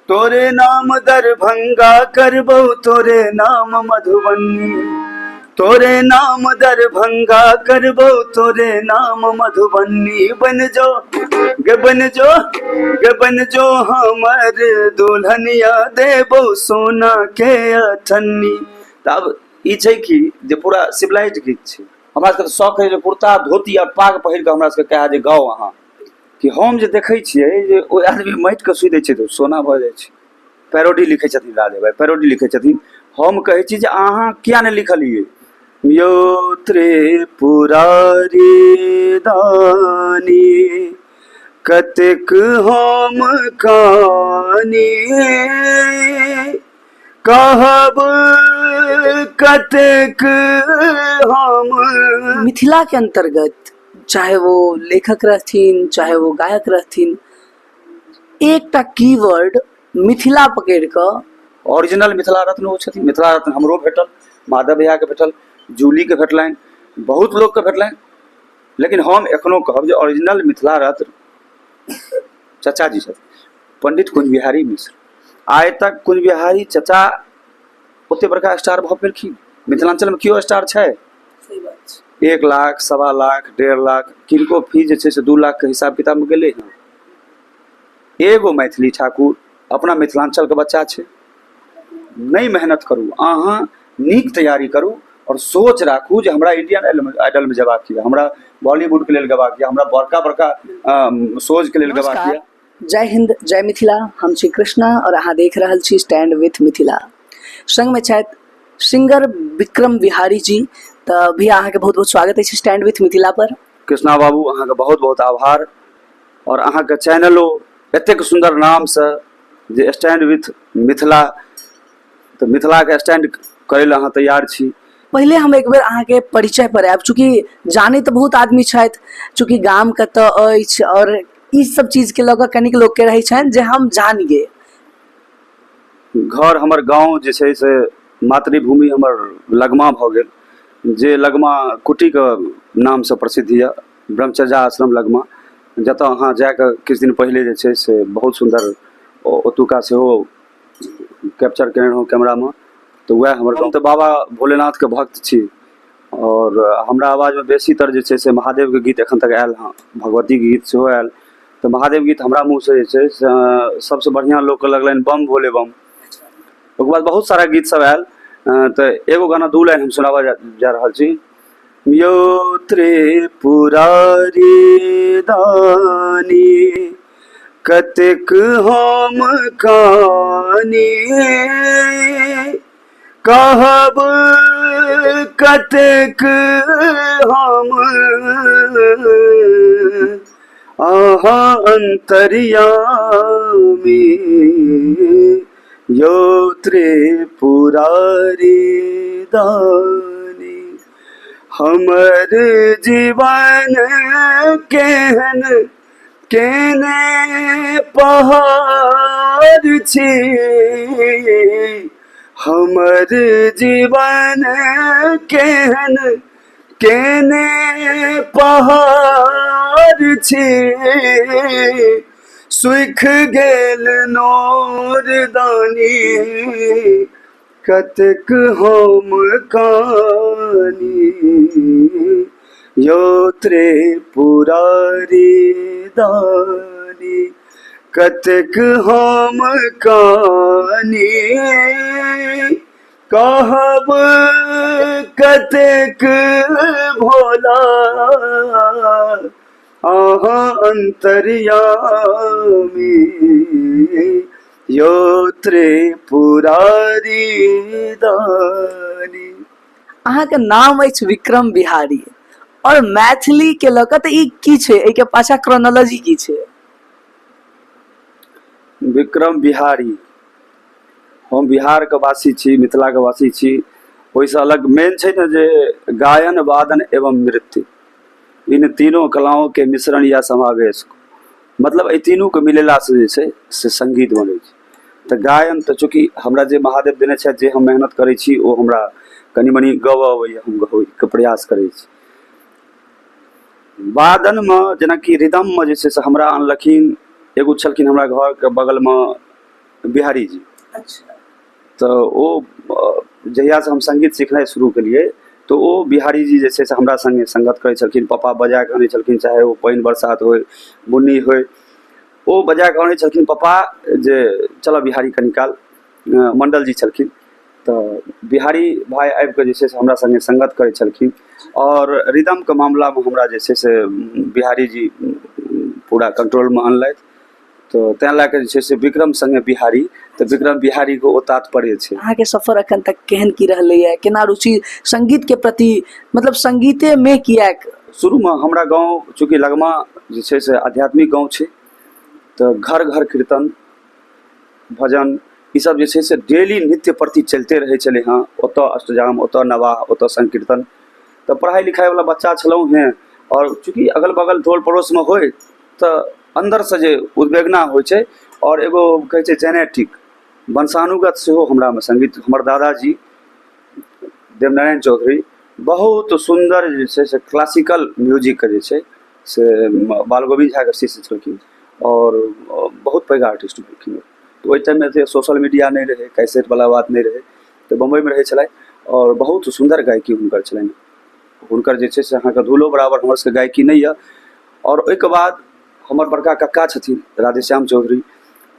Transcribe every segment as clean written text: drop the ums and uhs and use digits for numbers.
तोरे नाम दरभंगा करबौ, तोरे नाम मधुबनी। तोरे नाम दरभंगा करबौ, तोरे नाम मधुबनी। बन जो गे, बन जो गे, बन जो हमर दुल्हनिया, देबौ सोना के अठन्नी। तऽ आब ई छै कि जे पूरा सिविलाइज गीत छै। हमरा सबके शौक है जे कुर्ता, धोती आ पाग पहिर कऽ हमरा सबके कहए जे गाउ अहाँ, कि हम जे देखै छियै जे ओहि आदमी माटिके छू दै छै तऽ सोना भऽ जाइ छै। पैरोडी लिखै छथिन, राधे भाइ पैरोडी लिखै छथिन। हम कहै छी जे अहाँ किया नहि लिखलियै, यौ त्रिपुरारी दानी, कतेक हम कानी, कहब कतेक हम। मिथिला के अंतर्गत चाहे वो लेखक रहथिन, चाहे वो गायक रहथिन, एकटा कीवर्ड मिथिला पकड़ि कऽ ओरिजिनल मिथिला रत्न ओ छथिन। मिथिला रत्न हमरो भेटल, माधव भैयाके भेटल, जूलीके भेटलनि, बहुत लोकके भेटलनि, लेकिन हम एखनो कहब जे ओरिजिनल मिथिला रत्न चचा जी छथिन, पंडित कुंज बिहारी मिश्र। आइ तक कुंज बिहारी चचा ओते बड़का स्टार भऽ पेलखिन? मिथिलाञ्चलमे केओ स्टार छै? सही बात छै। 1 लाख, 1.25 लाख, 1.5 लाख, किनको फीस जे छै से 2 लाखके हिसाब किताबमे गेलै हँ। एगो मैथिली ठाकुर अपना मिथिलाञ्चलके बच्चा छै। नहि मेहनत करू अहाँ, नीक तैयारी करू आओर सोच राखू जे हमरा इंडियन आइडलमे जेबाक यऽ, हमरा बॉलीवुडके लेल गेबाक यऽ, हमरा बड़का बड़का शोजके लेल गेबाक नमस्कार यऽ। जय हिंद, जय मिथिला। हम छी कृष्णा और अहाँ देख रहल छी स्टैंड विथ मिथिला। संगमे छथि सिंगर विक्रम बिहारी जी। तऽ भैया, अहाँके बहुत बहुत स्वागत अछि स्टैंड विथ मिथिला पर। कृष्णा बाबू, अहाँके बहुत बहुत आभार आओर अहाँके चैनलो एतेक सुन्दर नामसँ जे स्टैंड विथ मिथिला, तऽ मिथिलाके स्टैंड करै लए अहाँ तैयार छी। पहिले हम एक बेर अहाँके परिचय पर आयब, चूँकि जानै तऽ बहुत आदमी छथि, चूँकि गाम कतऽ अछि आओर ई सब चीजके लऽ कऽ कनिक लोकके रहै छनि जे हम जानिए। घर हमर गाँव जे छै से मातृभूमि हमर लगमा भऽ गेल, जे लगमा कुटीके नामसँ प्रसिद्ध यऽ, ब्रह्मचर्या आश्रम लगमा, जतऽ अहाँ जाकऽ किछु दिन पहिले जे छै से बहुत सुन्दर ओतुका सेहो कैप्चर केने रहौँ कैमरामे। तऽ वएह हमर गाँव। तऽ बाबा भोलेनाथके भक्त छी आओर हमरा आवाजमे बेसीतर जे छै से महादेवके गीत एखन तक आयल हँ, भगवतीके गीत सेहो आयल। तऽ महादेव गीत हमरा मुँहसँ जे छै से सबसँ बढ़िआँ लोकके लगलनि, बम भोले बम। ओकर बाद बहुत सारा गीत सब आयल। तऽ एगो गाना दू लाइन हम सुनाबऽ जा रहल छी। यौ त्रिपुरारी दानी, कतेक हम कानी, कहब कतेक हम, अहाँ अन्तर्यामी, यौ त्रिपुरारी दानी। हमर जीवन केहन केने पहाड़ छी, हमर जीवन केहन केने पहाड़ छी, सुख गेल नोर दानी, कतेक हम कानी, यौ त्रिपुरारी दानी, कतेक हम कानी, कहब कतेक भोला, अहाँ अन्तर्यामी, यौ त्रिपुरारी दानी। अहाँके नाम अछि विक्रम बिहारी आओर मैथिली के लऽ कऽ तऽ ई की छै? एहिके पाछा क्रोनोलॉजी की छै? विक्रम बिहारी, हम बिहारके वासी छी, मिथिलाके वासी छी। ओहिसँ अलग मेन छै ने जे गायन, वादन एवं नृत्य, इन तीनों कलाओं के मिश्रण या समावेश, मतलब एहि तीनूके मिलेलासँ जे छै से सङ्गीत बनै छै। तऽ गायन तऽ चूँकि हमरा जे महादेव देने छथि, जे हम मेहनत करै छी, ओ हमरा कनि मनि गबऽ अबैए, हम गबैके प्रयास करै छी। वादनमे जेनाकि रिदममे जे छै से हमरा अनलखिन एगो छलखिन हमरा घरके बगलमे बिहारी जी। तऽ ओ जहियासँ हम सङ्गीत सिखनाइ शुरू केलियै तऽ ओ बिहारी जी जे छै से हमरा सङ्गे सङ्गत करै छलखिन। पापा बजा कऽ अनै छलखिन, चाहे ओ पानि बरसात होइ, बुन्नी होइ, ओ बजा कऽ अनै छलखिन पापा जे चलऽ बिहारी कनी काल। मण्डल जी छलखिन, तऽ बिहारी भाय आबि कऽ जे छै से हमरा सङ्गे सङ्गत करै छलखिन। आओर रिदमके मामलामे हमरा जे छै से बिहारी जी पूरा कंट्रोलमे अनलथि। तऽ तेँ लए कऽ जे छै से विक्रम सङ्गे बिहारी, तऽ विक्रम बिहारीके ओ तात्पर्य छै। अहाँके सफर अखन तक केहन की रहलैए, केना रुचि सङ्गीतके प्रति, मतलब सङ्गीतेमे किएक? शुरूमे हमरा गाँव चूँकि लगमा जे छै से आध्यात्मिक गाँव छै, तऽ घर घर कीर्तन भजन ईसब जे छै से डेली नित्य प्रति चलिते रहै छलै हँ। ओतऽ अष्टजाम, ओतऽ नवाह, ओतऽ संकीर्तन। तऽ पढ़ाइ लिखाइवला बच्चा छलहुँ हेँ, आओर चूँकि अगल बगल टोल पड़ोसमे होइ तऽ अन्दरसँ जे उद्वेगना होइ छै, आओर एगो कहै छै जेनेटिक वंशानुगत सेहो हमरामे सङ्गीत। हमर दादाजी देवनारायण चौधरी बहुत सुन्दर जे छै से क्लासिकल म्यूजिकके जे छै से बालगोविन्द झाके शिष्य छलखिन आओर बहुत पैघ आर्टिस्ट भेलखिन। तऽ ओहि टाइममे एतेक सोशल मीडिया नहि रहै, कैसेटवला बात नहि रहै, तऽ बम्बइमे रहै छलथि आओर बहुत सुन्दर गायकी हुनकर छलनि। हुनकर जे छै से अहाँके धूलो बराबर हमर सबके गायकी नहि यऽ। आओर ओहिके बाद हमर बड़का कक्का छथिन राधेश्याम चौधरी,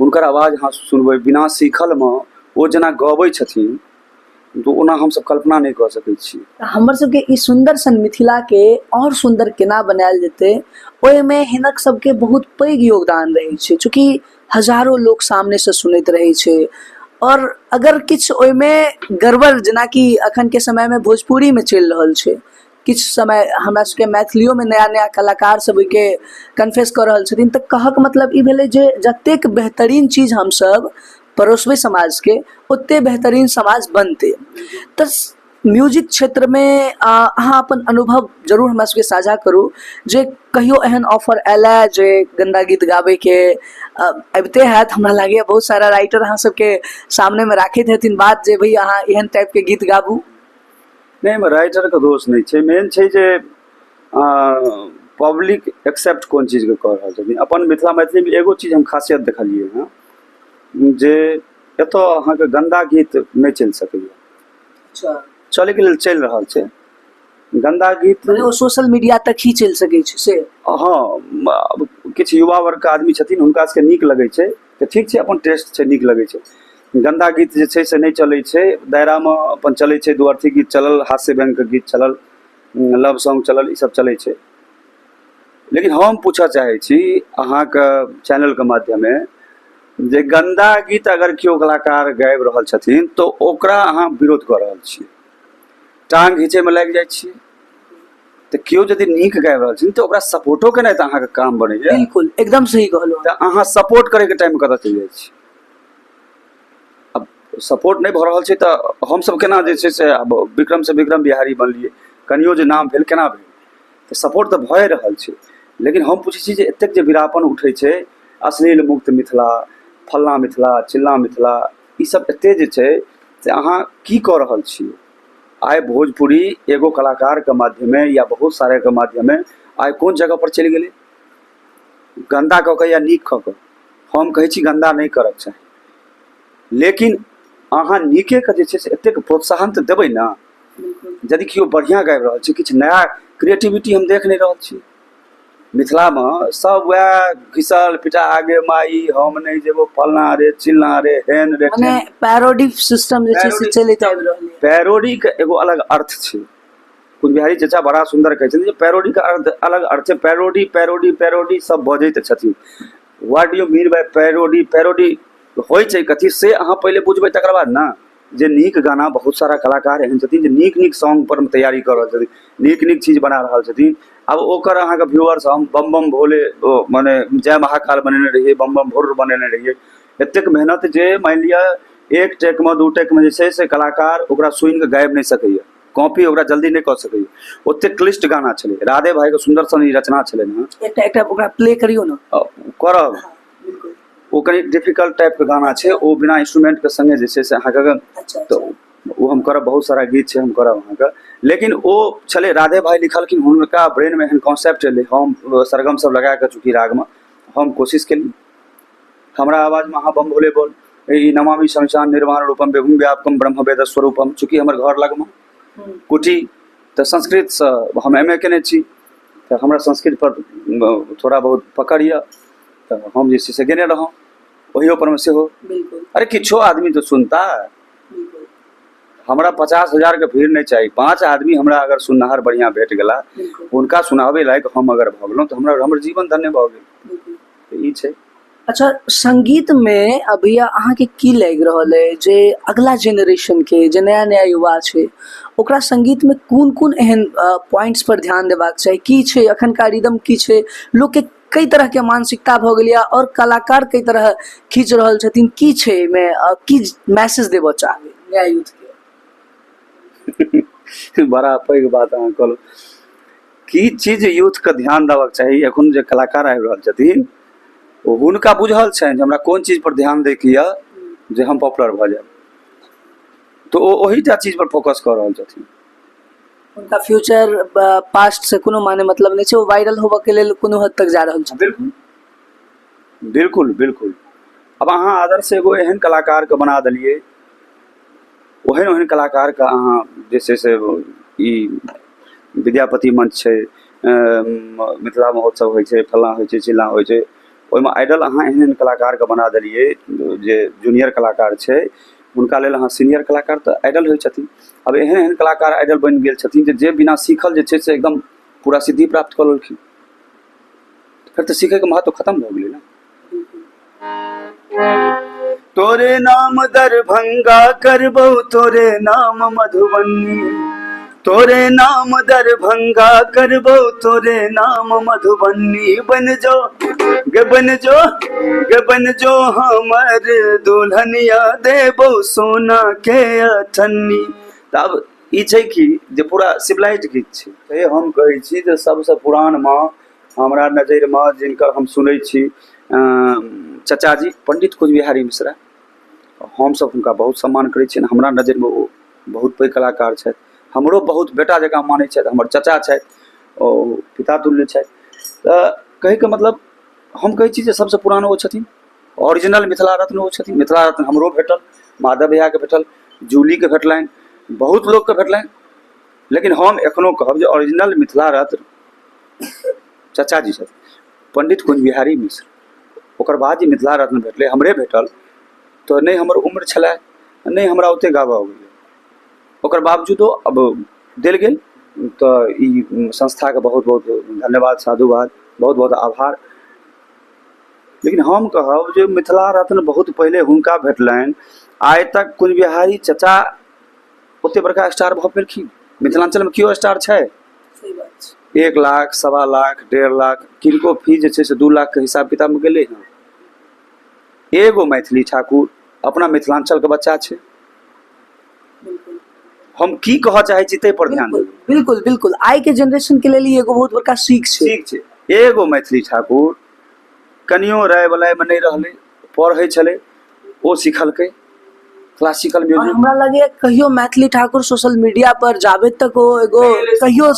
हुनकर आवाज अहाँ सुनबै बिना सीखलमे ओ जेना गबै छथिन तऽ ओना हमसब कल्पना नहि कऽ सकै छी। हमर सबके ई सुन्दर सन मिथिलाके आओर सुन्दर केना बनायल जेतै, ओहिमे हिनक सबके बहुत पैघ योगदान रहै छै। चूँकि हजारो लोक सामनेसँ सुनैत रहै छै, आओर अगर किछु ओहिमे गड़बड़, जेनाकि अखनके समयमे भोजपुरीमे चलि रहल छै, किछु समय हमरा सबके मैथिलियोमे नया नया कलाकार सब ओहिके कन्फेस कऽ रहल छथिन, तऽ कहऽके मतलब ई भेलै जे जतेक बेहतरीन चीज हमसब परोसबै समाजके, ओते बेहतरीन समाज बनतै। तऽ म्यूजिक क्षेत्रमे अहाँ अपन अनुभव जरूर हमरा सबके साझा करू जे कहियो एहन ऑफर आयल है जे गन्दा गीत गाबैके? अबिते हैत हमरा लागैए, बहुत सारा राइटर अहाँ सबके सामनेमे राखैत हेथिन बात जे भाइ अहाँ एहन टाइपके गीत गाबू। नहि, एहिमे राइटरके दोष नहि छै। मेन छै जे पब्लिक एक्सेप्ट कोन चीजके कऽ रहल छथिन। अपन मिथिला मैथिलीमे एगो चीज हम खासियत देखलियै हँ जे एतऽ अहाँके गन्दा गीत नहि चलि सकैए। चलैके लेल चलि रहल छै गन्दा गीत। मने ओ सोशल मीडिया तक ही चलि सकै छै से? हँ, किछु युवा वर्गके आदमी छथिन, हुनका सबके नीक लगै छै तऽ ठीक छै, अपन टेस्ट छै, नीक लगै छै। गन्दा गीत जे छै से नहि चलै छै। दायरामे अपन चलै छै, दुअर्थी गीत चलल, हास्य व्यङ्गके गीत चलल, लव सॉन्ग चलल, ई सब चलै छै। लेकिन हम पूछऽ चाहै छी अहाँके चैनलके माध्यमे जे गन्दा गीत अगर केओ कलाकार गाबि रहल छथिन तऽ ओकरा अहाँ विरोध कऽ रहल छियै, टांग घीचैमे लागि जाइ छियै। तऽ केओ यदि नीक गाबि रहल छथिन तऽ ओकरा सपोर्टो केनाइ तऽ अहाँके काम बनैया। बिल्कुल, एकदम सही कहलहुँ। तऽ अहाँ सपोर्ट करैके टाइम कतऽ चलि जाइ छी? आब सपोर्ट नहि भऽ रहल छै तऽ हमसब केना जे छै से आब विक्रमसँ विक्रम बिहारी बनलियै, कनियो जे नाम भेल केना भेल? तऽ सपोर्ट तऽ भए रहल छै। लेकिन हम पूछै छी जे एतेक जे विरापन उठै छै, अश्लील मुक्त मिथिला, फल्लाँ मिथिला, चिल्लाँ मिथिला, ई सब एते जे छै से अहाँ की कऽ रहल छियै? आइ भोजपुरी एगो कलाकारके माध्यमे या बहुत साराके माध्यमे आइ कोन जगहपर चलि गेलै? गन्दा कऽ कऽ या नीक कऽ कऽ? हम कहै छी गन्दा नहि करक चाही, लेकिन अहाँ नीकेके जे छै से एतेक प्रोत्साहन तऽ देबै ने। यदि केओ बढ़िआँ गाबि रहल छै, किछु नया क्रिएटिविटी हम देख नहि रहल छी मिथिलामे। सब वएह घिसल पिटा, आगे माई हम नहि जेबो, फलना रे चिलना रे, हेन रे। मने पैरोडी सिस्टम जे छै से चलैत आबि रहल है। पैरोडीके एगो अलग अर्थ छै। कुछ बिहारी चाचा बड़ा सुन्दर कहै छथिन जे पैरोडीके अर्थ अलग अर्थ छै। पैरोडी पैरोडी पैरोडी सब बजैत छथिन। What do you mean by parody? Parody होइ छै कथी से अहाँ पहिले बुझबै, तकर बाद ने जे नीक गाना। बहुत सारा कलाकार एहन छथिन जे नीक नीक सॉन्ग पर तैयारी कऽ रहल छथिन, नीक नीक चीज बना रहल छथिन। आब ओकर अहाँके व्यूअर्स, हम बम बम भोले ओ मने जय महाकाल बनेने रहियै, बम बम भोर बनेने रहियै, एतेक मेहनत जे मानि लिअ एक टेकमे दू टेकमे जे छै से कलाकार ओकरा सुनिकऽ गाबि नहि सकैए, कॉपी ओकरा जल्दी नहि कऽ सकैए, ओतेक क्लिष्ट गाना छलै। राधे भाइके सुन्दर सन ई रचना छलनि हँ। एकटा एकटा ओकरा प्ले करियौ ने। करब। ओ कनि डिफिकल्ट टाइपके गाना छै, ओ बिना इंस्ट्रूमेंटके सङ्गे जे छै से अहाँके तऽ ओ हम करब। बहुत सारा गीत छै, हम करब अहाँके। लेकिन ओ छलै राधे भाइ लिखलखिन, हुनका ब्रेनमे एहन कॉन्सेप्ट एलै, हम सरगम सब लगा कऽ चूँकि रागमे हम कोशिश केलियै। हमरा आवाजमे अहाँ बम भोले बोल, ई नमामि शमशान निर्वाण रूपम विभुम व्यापकम ब्रह्म वेद स्वरूपम। चूँकि हमर घर लगमे कुटी, तऽ संस्कृतसँ हम एम ए केने छी, तऽ हमरा संस्कृतपर थोड़ा बहुत पकड़ यऽ, तऽ हम जे छै से गेने रहौं ओहियो परमे सेहो। अरे किछो आदमी तऽ सुनता। हमरा 50,000के भीड़ नहि चाही, 5 आदमी हमरा अगर सुननिहार बढ़िआँ भेट गेला, हुनका सुनाबै लायक हम अगर भऽ गेलहुँ तऽ हमरा हमर जीवन धन्य भऽ गेल। तऽ ई छै। अच्छा, संगीत में अभी अहाँके की लागि रहल अइ जे अगला जेनरेशन के जे नया नया युवा छै ओकरा संगीत में कोन कोन एहन पॉइंट्स पर ध्यान देबाक चाही? की छै अखनका रिदम, की छै लोक के कई तरह के मानसिकता भऽ गेल यऽ और कलाकार कई तरह खींच रहल छथिन, की छै एहिमे, की मैसेज देबऽ चाहबै नया यूथ के? बड़ा पैघ बात अहाँ कहलहुँ। की चीज यूथके ध्यान देबाक चाही? एखन जे कलाकार आबि रहल छथिन हुनका बुझल छनि जे हमरा कोन चीज पर ध्यान दैके यऽ जे हम पॉपुलर भऽ जायब, तऽ ओ ओहिटा चीज पर फोकस कऽ रहल छथिन। हुनका फ्यूचर पास्ट से कोनो माने मतलब नहि छै, ओ वायरल होबऽ के लेल कोनो हद तक जा रहल छै। बिल्कुल बिल्कुल बिल्कुल। आब अहाँ आदर्श एगो एहन कलाकारके बना देलियै, ओहन ओहन कलाकारके अहाँ जे छै से ई विद्यापति मंच छै, मिथिला महोत्सव होइ छै, फल्लाँ होइ छै, चिल्लाँ होइ छै, ओहिमे आइडल अहाँ एहन एहन कलाकारके बना देलियै जे जूनियर कलाकार छै हुनका लेल अहाँ सीनियर कलाकार तऽ आइडल होइ छथिन। आब एहन एहन कलाकार आइडल बनि गेल छथिन जे जे बिना सीखल जे छै से एकदम पूरा सिद्धि प्राप्त कऽ लेलखिन, फेर तऽ सीखैके महत्व खतम भऽ गेलै ने। तोरे नाम दरभंगा करबौ, तोरे नाम मधुबनी, तोरे नाम दरभंगा करबौ, तोरे नाम मधुबनी, बन जो गे बन जो गे बन जो हमर दुल्हनिया, देबौ सोना के अठन्नी। तऽ आब ई छै कि जे पूरा सिविलाइज गीत छै। से हम कहै छी जे सबसँ पुरानमे हमरा नजरिमे जिनकर हम सुनै छी चचाजी पंडित कुंज बिहारी मिश्रा, हमसभ हुनका बहुत सम्मान करै छियनि। हमरा नजरिमे ओ बहुत पैघ कलाकार छथि, हमरो बहुत बेटा जकाँ मानै छथि, हमर चचा छथि, ओ पिता तुल्य छथि। तऽ कहैके मतलब हम कहै छी जे सबसँ पुरान ओ छथिन, ओरिजिनल मिथिला रत्न ओ छथिन। मिथिला रत्न हमरो भेटल, माधव भैयाके भेटल, जूलीके भेटलनि, बहुत लोकके भेटलनि, लेकिन हम एखनो कहब जे ओरिजिनल मिथिला रत्न चचा जी छथिन पंडित कुंज बिहारी मिश्र। ओकर बाद जे मिथिला रत्न भेटलै, हमरे भेटल, तऽ नहि हमर उम्र छलै, नहि हमरा ओते गाबऽ अबैए, ओकर बावजूदो अब देल गेल। तऽ ई संस्थाके बहुत बहुत धन्यवाद, साधुवाद, बहुत बहुत आभार। लेकिन हम कहब जे मिथिला रत्न बहुत पहिले हुनका भेटलनि। आइ तक कुंज बिहारी चचा ओते बड़का स्टार भऽ पेलखिन? मिथिलाञ्चलमे केओ स्टार छै? सही बात छै। 1 लाख, 1.25 लाख, 1.5 लाख, किनको फी जे छै से 2 लाखके हिसाब किताबमे गेलै हँ। एगो मैथिली ठाकुर अपना मिथिलाञ्चलके बच्चा छै। हम की कहऽ चाहै छी ताहि पर ध्यान बिल्कुल बिल्कुल बिल्कुल। आइ के जेनरेशन के लेल ई एगो बहुत बड़का सीख छै। ठीक छै। एगो मैथिली ठाकुर कनियो राय बलायमे नहि रहलै, पढ़ै छलै, ओ सिखलकै क्लासिकल और म्यूजिक। हमरा लगैया कहियो मैथिली ठाकुर सोशल मीडिया पर जाबे तक ओ एगो कहियो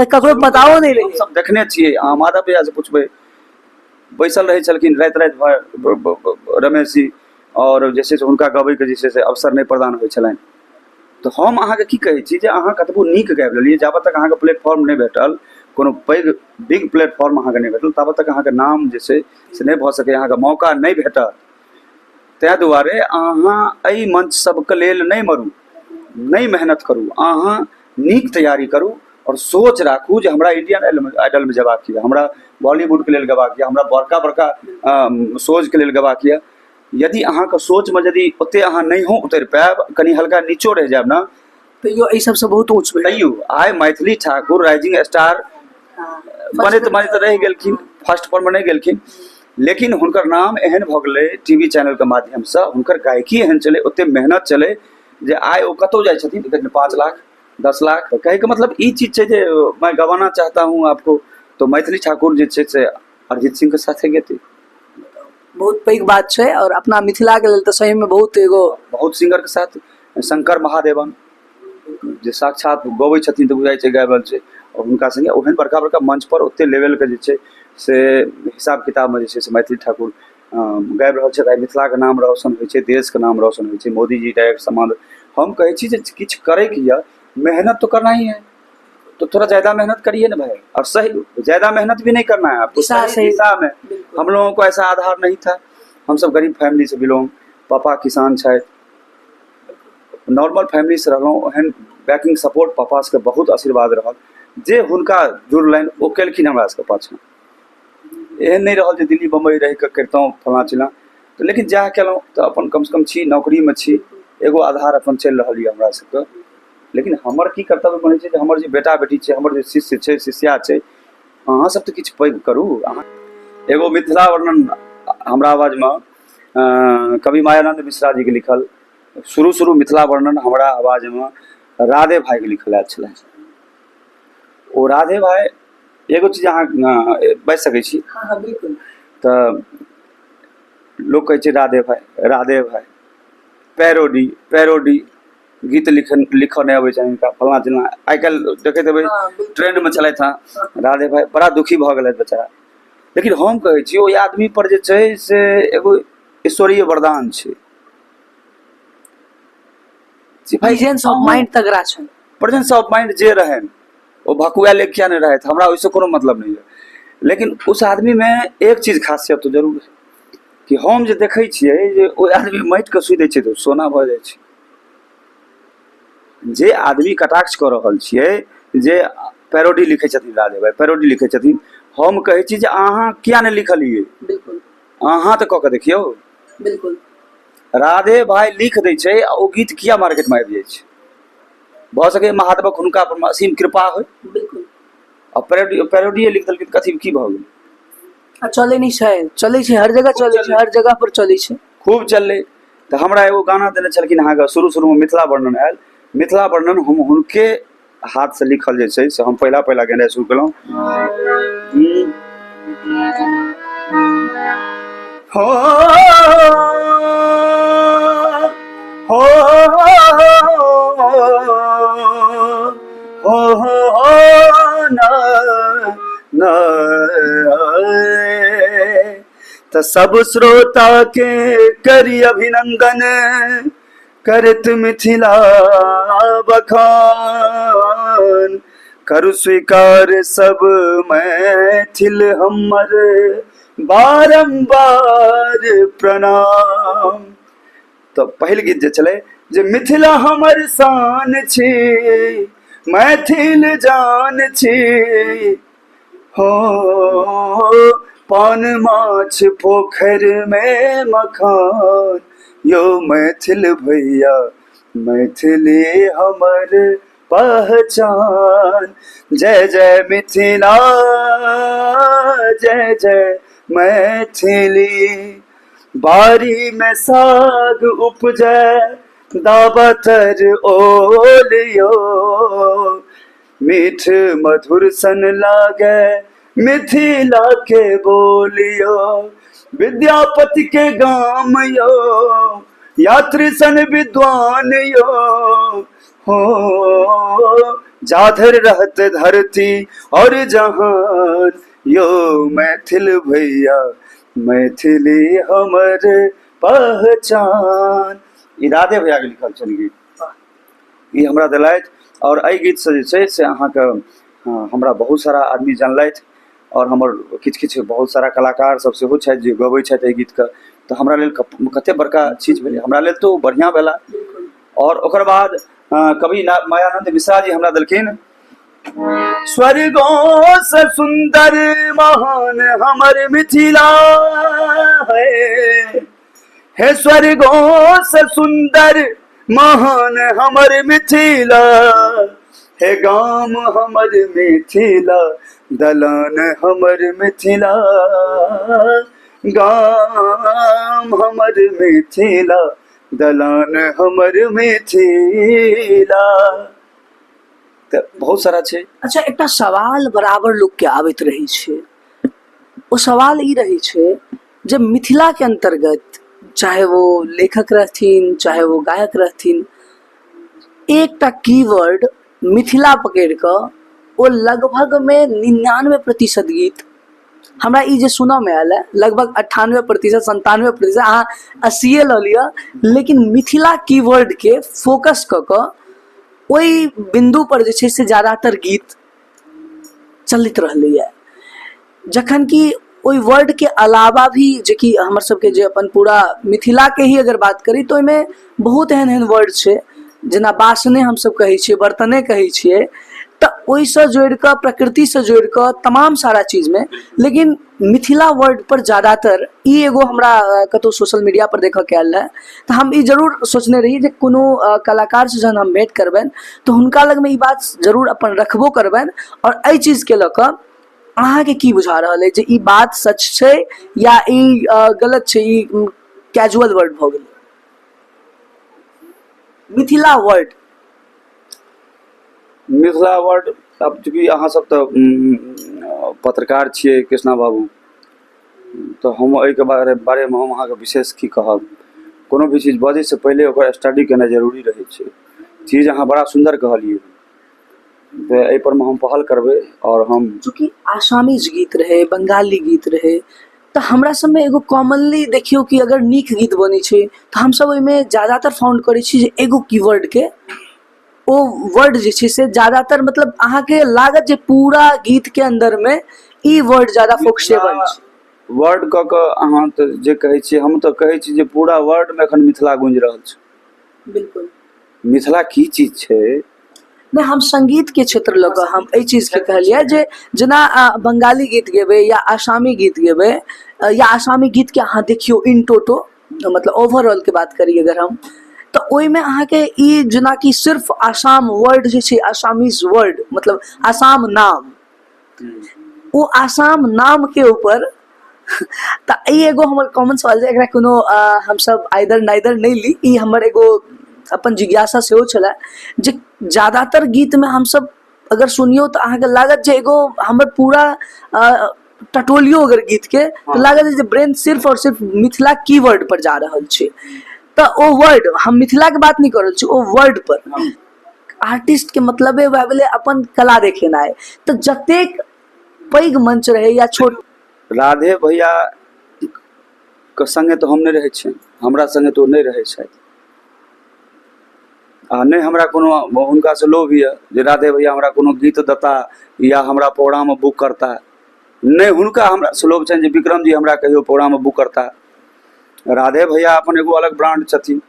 ककरो पताओ नहि रहे। सब देखने छियै, अहाँ माधव भैया से पुछबै, बैसल रहै छलखिन राति राति भरि रमेश जी, आओर जे छै से हुनका गबैके जे छै से अवसर नहि प्रदान होइ छलनि। तऽ हम अहाँके की कहै छी जे अहाँ कतबो नीक गाबि लेलियै, जाबत तक अहाँके प्लेटफॉर्म नहि भेटल, कोनो पैघ बिग प्लेटफॉर्म अहाँके नहि भेटल, ताबत तक अहाँके नाम जे छै से नहि भऽ सकैए, अहाँके मौका नहि भेटत। ताहि दुआरे अहाँ एहि मंच सबके लेल नहि मरू, नहि मेहनत करू, अहाँ नीक तैयारी करू आओर सोच राखू जे हमरा इंडियन आइडलमे जेबाक यऽ, हमरा बॉलीवुडके लेल गेबाक यऽ, हमरा बड़का बड़का शोजके लेल गेबाक यऽ। यदि अहाँके सोचमे यदि ओते अहाँ नहियो उतरि पायब, कनि हल्का नीचो रहि जायब ने, तैयो एहि सबसँ बहुत ऊँच भेल। तैयो आइ मैथिली ठाकुर राइजिंग स्टार बनैत बनैत रहि गेलखिन, फर्स्ट पर मे नहि गेलखिन, लेकिन हुनकर नाम एहन भऽ गेलै टी वी चैनलके माध्यमसँ, हुनकर गायकी एहन छलै, ओते मेहनत छलै जे आइ ओ कतहु जाइ छथिन तऽ कहै 5 लाख, 10 लाख। कहैके मतलब ई चीज छै जे मैं गवाना चाहता हूँ आपको, तो मैथिली ठाकुर जे छै से अरिजीत सिंहके साथे गेतै। बहुत पैघ बात छै और अपना मिथिला के लेल तऽ सही में बहुत एगो बहुत सिंगर के साथ शंकर महादेवन जे साक्षात गबै छथिन तऽ बुझाइ छै गाबि रहल छै, आओर हुनका सङ्गे ओहन बड़का बड़का मंच पर ओते लेवलके जे छै से हिसाब किताबमे जे छै से मैथिली ठाकुर गाबि रहल छथि। आइ मिथिलाके नाम रोशन होइ छै, देशके नाम रोशन होइ छै। मोदीजी डायरेक्ट सम्मान। हम कहै छी जे किछु करैके यऽ, मेहनत तो करना ही है, तो थोड़ा ज्यादा मेहनत करिए ना भाई। और सही ज्यादा मेहनत भी नहीं करना है आपको, दिशा सही सही दिशा में। बिल्कुल। हम लोगों को ऐसा आधार नहीं था, हम सब गरीब फैमिली से बिलोंग, पापा किसान छथि, नॉर्मल फैमिली से रहलहुँ। ओहन बैकिंग सपोर्ट पापा सबके बहुत आशीर्वाद रहल जे हुनका जुड़लनि, ओ केलखिन हमरा सबके पाछाँ। एहन नहि रहल जे दिल्ली बम्बई रहि कऽ करितहुँ फलाँ चिलाँ तऽ, लेकिन जएह केलहुँ तऽ अपन कमसँ कम छी, नौकरीमे छी, एगो आधार अपन चलि रहल यऽ हमरा सबके। लेकिन हमर की कर्तव्य बनै छै जे हमर जे बेटा बेटी छै, हमर जे शिष्य छै, शिष्या छै, अहाँ सब तऽ किछु पैघ करू। अहाँ एगो मिथिला वर्णन हमरा आवाजमे कवि मायानन्द मिश्रा जीके लिखल शुरू शुरू मिथिला वर्णन हमरा आवाजमे राधे भाइके लिखल आयल छलै। ओ राधे भाइ, एगो चीज अहाँ बाजि सकै छी? हँ हँ, बिल्कुल। तऽ लोक कहै छै राधे भाइ, राधे भाइ पैरोडी, पैरोडी गीत लिखन लिखऽ नहि अबै छनि हिनका, फल्लाँ चिल्लाँ। आइ काल्हि देखैत हेबै, ट्रेंडमे छलथि हँ राधे भाइ। बड़ा दुखी भऽ गेलथि बेचारा। लेकिन हम कहै छी ओहि आदमी पर जे छै से एगो ईश्वरीय वरदान छै जे भाइ प्रेजेंस ऑफ माइंड तगड़ा छै। प्रेजेंस ऑफ माइंड जे रहनि, ओ भकुआयल किया नहि रहथि, हमरा ओहिसँ कोनो मतलब नहि यऽ। लेकिन उस आदमीमे एक चीज खासियत तऽ जरूर है कि हम जे देखै छियै जे ओहि आदमी माटिके छुइ दै छै तऽ ओ सोना भऽ जाइ छै। जे आदमी कटाक्ष कऽ रहल छियै जे पैरोडी लिखै छथिन, राधे भाइ पैरोडी लिखै छथिन, हम कहै छी जे अहाँ किया नहि लिखलियै? बिल्कुल। अहाँ तऽ कऽ के देखियौ। बिल्कुल। राधे भाइ लिख दै छै आ ओ गीत किया मार्केटमे आबि जाइ छै? भऽ सकैए महादेवक हुनका पर असीम कृपा होइ। बिल्कुल। आ पैरोडी, पैरोडिये लिख देलकै तऽ कथी की भऽ गेलै? आ चलै नहि छै, चलै छै, हर जगह चलै छै, हर जगह पर चलै छै। खूब चललै। तऽ हमरा एगो गाना देने छलखिन अहाँके, शुरू शुरूमे मिथिला वर्णन आयल। मिथिला वर्णन हम हुनके हाथसँ लिखल जे छै से हम पहिला पहिला गेनाइ शुरू केलहुँ। हो हो हो हो हो ना ना। तऽ सब श्रोता के करी अभिनंदन, करत मिथिला बखान, करु स्वीकार सब मैथिल हमर बारम्बार प्रणाम। तऽ पहिल गीत जे छलै जे मिथिला हमर शान छी, मैथिल जान छी, हो पान माछ पोखरि में मखान, यो मैथिल भैया मैथिली हमर पहचान, जय जय मिथिला जय जय मैथिली। बारी में साग उपजै दाबतर ओलियो, मीठ मधुर सन लागे मिथिला के बोलियो, विद्यापति के गाम यो, यात्री सन विद्वान यो, हो जाधर रहत धरती और जहान, यो मैथिल भैया मैथिली हमर पहचान। ई राधे भैया के लिखल छनि गीत, ई हमरा देलथि। आओर एहि गीतसँ जे छै से अहाँके हमरा बहुत सारा आदमी जानलथि आओर हमर किछु किछु बहुत सारा कलाकार सब सेहो छथि जे गबै छथि एहि गीतके। तऽ हमरा लेल कते बड़का चीज भेलै, हमरा लेल तऽ ओ बढ़िआँ भेला। आओर ओकर बाद कवि मायानन्द मिश्रा जी हमरा देलखिन स्वर्गों से सुंदर महान हमर मिथिला है, हे स्वर्गों से सुंदर महान हमर मिथिला, हे गाम हमर मिथिला, दलान हमर मिथिला, गाम हमर मिथिला, दलान हमर मिथिला। तऽ बहुत सारा छै। अच्छा, एकटा सवाल बराबर लोकके आबैत रहै छै, ओ सवाल ई रहै छै जे मिथिलाके अन्तर्गत चाहे वो लेखक रहथिन, चाहे वो गायक रहथिन, एकटा कीवर्ड मिथिला पकड़ि कऽ ओ लगभगमे 99% गीत हमरा ई जे सुनऽमे आयल है, लगभग 98% 97%, अहाँ 80 लऽ लिअ, लेकिन मिथिला कीवर्डके फोकस कऽ कऽ ओहि बिन्दुपर जे छै से ज्यादातर गीत चलैत रहलैए। जखन कि ओहि वर्डके अलावा भी जेकि हमर सबके जे अपन पूरा मिथिलाके ही अगर बात करी तऽ ओहिमे बहुत एहन एहन वर्ड छै, जेना बासने हमसब कहै छियै, बर्तने कहै छियै, तऽ ओहिसँ जोड़ि कऽ, प्रकृतिसँ जोड़ि कऽ तमाम सारा चीजमे, लेकिन मिथिला वर्ड पर ज्यादातर ई एगो हमरा कतहु सोशल मीडिया पर देखऽके आयल रहए, तऽ हम ई जरूर सोचने रही जे कोनो कलाकारसँ जहन हम भेँट करबनि तऽ हुनका लगमे ई बात जरूर अपन रखबो करबनि। आओर एहि चीजके लऽ कऽ अहाँके की बुझा रहल अछि जे ई बात सच छै या ई गलत छै, ई कैजुअल वर्ड भऽ गेलै मिथिला वर्ड? मिथिला वर्ड, आब चूँकि अहाँ सब तऽ पत्रकार छियै कृष्णा बाबू, तऽ हम एहिके बारेमे हम अहाँके विशेष की कहब। कोनो भी चीज बजैसँ पहिले ओकर स्टडी केनाइ जरूरी रहै छै। चीज अहाँ बड़ा सुन्दर कहलियै, तऽ एहिपर मे हम पहल करबै आओर हम चूँकि आसामीज गीत रहै, बंगाली गीत रहै, तऽ हमरा सबमे एगो कॉमनली देखियौ कि अगर नीक गीत बनै छै तऽ हमसब ओहिमे ज्यादातर फाउंड करै छी जे एगो कीवर्डके, ओ वर्ड जे छै से ज्यादातर, मतलब अहाँके लागत जे पूरा गीतके अन्दरमे ई वर्ड ज्यादा फोकसेबल छै। वर्ड कऽ कऽ अहाँ तऽ जे कहै छियै, हम तऽ कहै छी जे पूरा वर्ल्डमे एखन मिथिला गूँजि रहल छै। बिल्कुल। मिथिला की चीज छै? नहि, हम संगीतके क्षेत्र लऽ कऽ हम एहि चीजके कहलियै जे जेना बंगाली गीत गेबै या आसामी गीत गेबै, या आसामी गीतके अहाँ देखियौ इन टोटो, मतलब ओवरऑलके बात करी अगर हम, तऽ ओहिमे अहाँके ई जेनाकि सिर्फ आसाम वर्ड जे छै, आसामीज वर्ड, मतलब आसाम नाम, ओ आसाम नामके ऊपर। तऽ ई एगो हमर कॉमन सवाल छै। एकरा कोनो हमसब आइदर नाइदर नहि ली, ई हमर एगो अपन जिज्ञासा सेहो छलए जे ज्यादातर गीतमे हमसब अगर सुनियौ तऽ अहाँके लागत जे एगो हमर पूरा टटोलियो अगर गीतके तऽ लागत जे ब्रेन सिर्फ आओर सिर्फ मिथिला कीवर्ड पर जा रहल छै। तऽ ओ वर्ड, हम मिथिलाके बात नहि कऽ रहल छी, ओ वर्ड पर आर्टिस्टके मतलबे वएह भेलै अपन कला देखेनाइ, तऽ जतेक पैघ मंच रहै या छोट। राधे भैया के सङ्गे तऽ हम नहि रहै छियनि, हमरा सङ्गे तऽ ओ नहि रहै छथि, आ नहि हमरा कोनो हुनकासँ लोभ यऽ जे राधे भैया हमरा कोनो गीत देता या हमरा प्रोग्राममे बुक करता। नहि हुनका हमरासँ लोभ छनि जे विक्रम जी हमरा कहियो प्रोग्राममे बुक करता। राधे भैया अपन एगो अलग ब्रांड छथिन।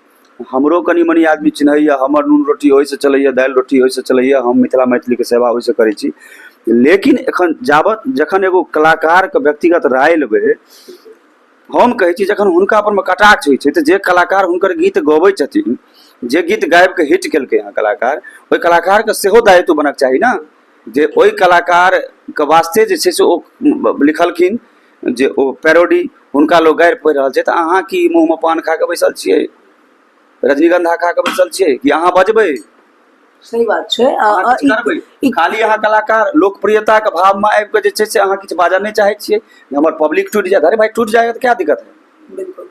हमरो कनि मनि आदमी चिन्हैए, हमर नून रोटी ओहिसँ चलैए, दालि रोटी ओहिसँ चलैए, हम मिथिला मैथिलीके सेवा ओहिसँ करै छी। लेकिन एखन जाबत जखन एगो कलाकारके व्यक्तिगत राय लेबै, हम कहै छी जखन हुनका परमे कटाक्ष होइ छै तऽ जे कलाकार हुनकर गीत गबै छथिन, जे गीत गाबिके हिट केलकै हँ कलाकार, ओहि कलाकारके सेहो दायित्व बनक चाही ने जे ओहि कलाकारके वास्ते जे छै से ओ लिखलखिन जे ओ पैरोडी हुनका लोग गारि पढ़ि रहल छै, तऽ अहाँ की मुँहमे पान खा कऽ बैसल छियै, रजनीगंधा खा कऽ बैसल छियै कि अहाँ बजबै? सही बात छै। अहाँ किछु करबै? खाली अहाँ कलाकार लोकप्रियताके भावमे आबि कऽ जे छै से अहाँ किछु बाजऽ नहि चाहै छियै, हमर पब्लिक टूटि जायत। अरे भाई, टूट जाएगा तो क्या दिक्कत है? बिल्कुल।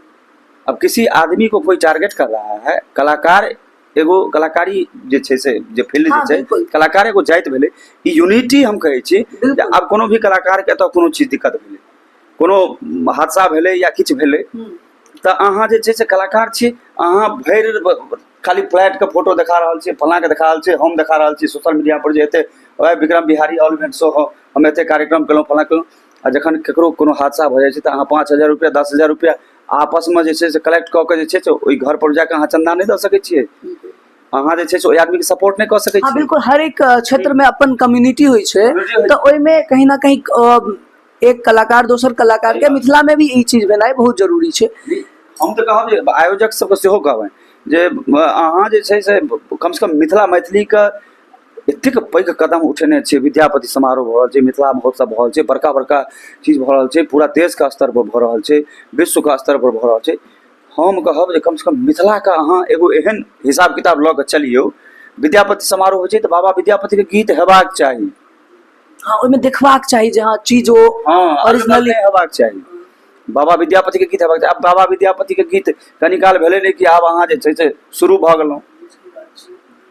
अब किसी आदमी को कोई टारगेट कर रहा है, कलाकार एगो कलाकारी जे छै से जे फील्ड जे छै, कलाकार एगो जाति भेलै, ई यूनिटी हम कहै छी जे आब कोनो भी कलाकारके एतऽ कोनो चीज दिक्कत भेलै, कोनो हादसा भेलै या किछु भेलै, तऽ अहाँ जे छै से कलाकार छी, अहाँ भरि खाली फ्लैटके फोटो देखा रहल छी, फलाँके देखा रहल छी, हम देखा रहल छी सोशल मीडिया पर जे एते Vikram Bihari all event show, हम एते कार्यक्रम केलहुँ, फलाँ केलहुँ, आ जखन ककरो कोनो हादसा भऽ जाइ छै तऽ अहाँ 5000 रुपैआ, 10,000 रुपैआ आपसमे जे छै से कलेक्ट कऽ के जे छै से ओहि घर पर जाकऽ अहाँ चन्दा नहि दऽ सकै छियै? अहाँ जे छै से ओहि आदमीके सपोर्ट नहि कऽ सकै छियै? बिल्कुल, हर एक क्षेत्रमे अपन कम्युनिटी होइ छै, तऽ ओहिमे कहीं ना कहीं एक कलाकार दोसर कलाकार के, मिथिला में भी ई चीज भेनाइ बहुत जरूरी छै। हम तऽ कहब जे आयोजक सबके सेहो कहबनि जे अहाँ जे छै से कमसँ कम मिथिला मैथिलीके एतेक पैघ कदम उठेने छियै, विद्यापति समारोह भऽ रहल छै, मिथिला महोत्सव भऽ रहल छै, बड़का बड़का चीज भऽ रहल छै, पूरा देशके स्तर पर भऽ रहल छै, विश्वके स्तर पर भऽ रहल छै। हम कहब जे कमसँ कम मिथिलाके अहाँ एगो एहन हिसाब किताब लऽ कऽ चलियौ, विद्यापति समारोह होइ छै तऽ बाबा विद्यापतिके गीत हेबाक चाही। हँ, ओहिमे देखबाक चाही जे हँ चीज ओ ओरिजिनली हेबाक चाही, बाबा विद्यापतिके गीत हेबाक चाही। आब बाबा विद्यापतिके गीत कनी काल भेलै नहि कि आब अहाँ जे छै से शुरू भऽ गेलहुँ,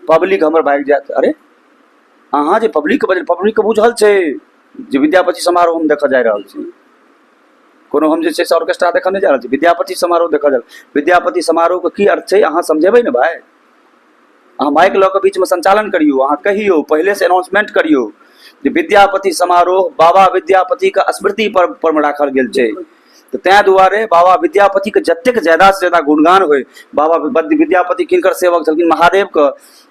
पब्लिक हमर भागि जायत। अरे अहाँ जे पब्लिकके बजल, पब्लिकके बुझल छै जे विद्यापति समारोह हम देखऽ जा रहल छी। कोनो हम जे छै से ऑर्केस्ट्रा देखऽ नहि जा रहल छी, विद्यापति समारोह देखऽ जा विद्यापति समारोहके की अर्थ छै अहाँ समझेबै ने भाय। अहाँ माइक लऽ कऽ बीचमे संचालन करियौ, अहाँ कहियौ, पहिलेसँ अनाउंसमेंट करियौ जे विद्यापति समारोह बाबा विद्यापतिके स्मृति पर परमे राखल गेल छै। तऽ ताहि दुआरे बाबा विद्यापतिके जतेक ज्यादासँ ज्यादा गुणगान होइ, बाबा विद्यापति किनकर सेवक छलखिन, महादेवके,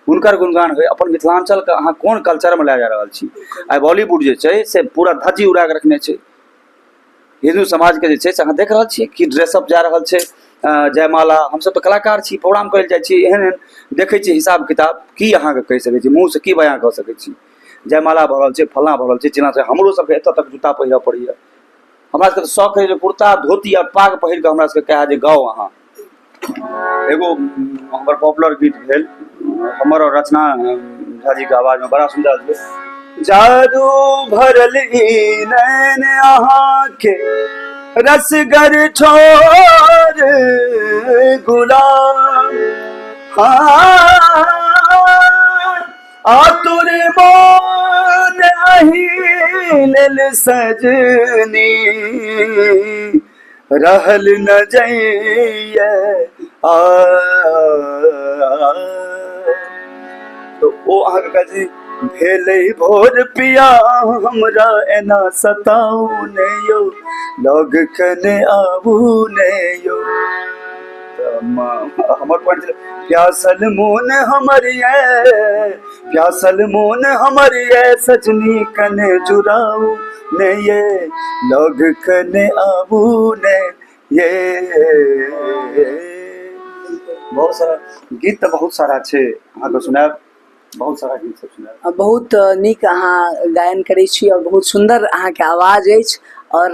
हुनकर गुणगान होइ। अपन मिथिलाञ्चलके अहाँ कोन कल्चरमे लए जा रहल छी? आइ बॉलीवुड जे छै से पूरा धज्जी उड़ा कऽ रखने छै हिन्दू समाजके। जे छै से अहाँ देख रहल छियै कि ड्रेसअप जा रहल छै, जयमाला। हमसब तऽ कलाकार छी, प्रोग्राम करै लए जाइ छी, एहन एहन देखै छियै हिसाब किताब। की अहाँके कहि सकै छी, मुँहसँ की बयाँ कऽ सकै छी? जयमाला भऽ रहल छै, फल्लाँ भऽ रहल छै, चिल्लाँ छै। हमरो सबके एतऽ तक जूता पहिरऽ पड़ैए। हमरा सबके तऽ शौक है जे कुर्ता धोती आ पाग पहिर कऽ हमरा सबके कहए जे गाउ अहाँ। एगो हमर पॉपुलर गीत भेल, हमर और रचना झा जी के आवाज में बड़ा सुंदर छै, जादू भरल ई नैन अहाँके रसगर ठोर गुलाम, हाँ आतुर मोन अही लेल सजनी रहल न जइए। आ तऽ ओ अहाँके कहै छै, भेलै भोर पिया हमरा एना सताउ ने यौ, लग कने आबू ने यौ। तऽ हमर पॉइंट छलै, प्यासल मोन हमर ये, प्यासल मोन हमर ये सजनी कने जुड़ाउ ने ये, लग कने आबू ने ये। बहुत सारा गीत तऽ बहुत सारा छै, अहाँके सुनायब, बहुत सारा गीत सब सुनायब। बहुत नीक अहाँ गायन करै छी आओर बहुत सुन्दर अहाँके आवाज अछि। आओर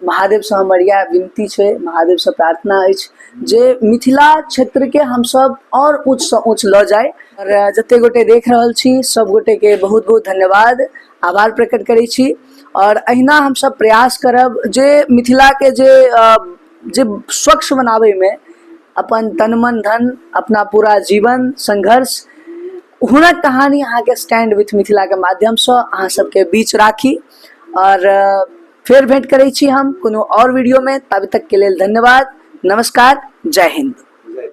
महादेवसँ हमर इएह विनती छै, महादेवसँ प्रार्थना अछि जे मिथिला क्षेत्रके हमसब आओर ऊँचसँ ऊँच लऽ जाइ। आओर जते गोटे देख रहल छी सब गोटेके बहुत बहुत धन्यवाद, आभार प्रकट करै छी। आओर अहिना हमसब प्रयास करब जे मिथिलाके जे जे स्वच्छ बनाबैमे अपन तन मन धन अपना पूरा जीवन संघर्ष हुनक कहानी अहाँके स्टैंड विथ मिथिलाके माध्यमसँ अहाँ सबके बीच राखी। आओर फेर भेंट करै छी हम कोनो आओर वीडियोमे, ताबे तकके लेल धन्यवाद, नमस्कार, जय हिन्द।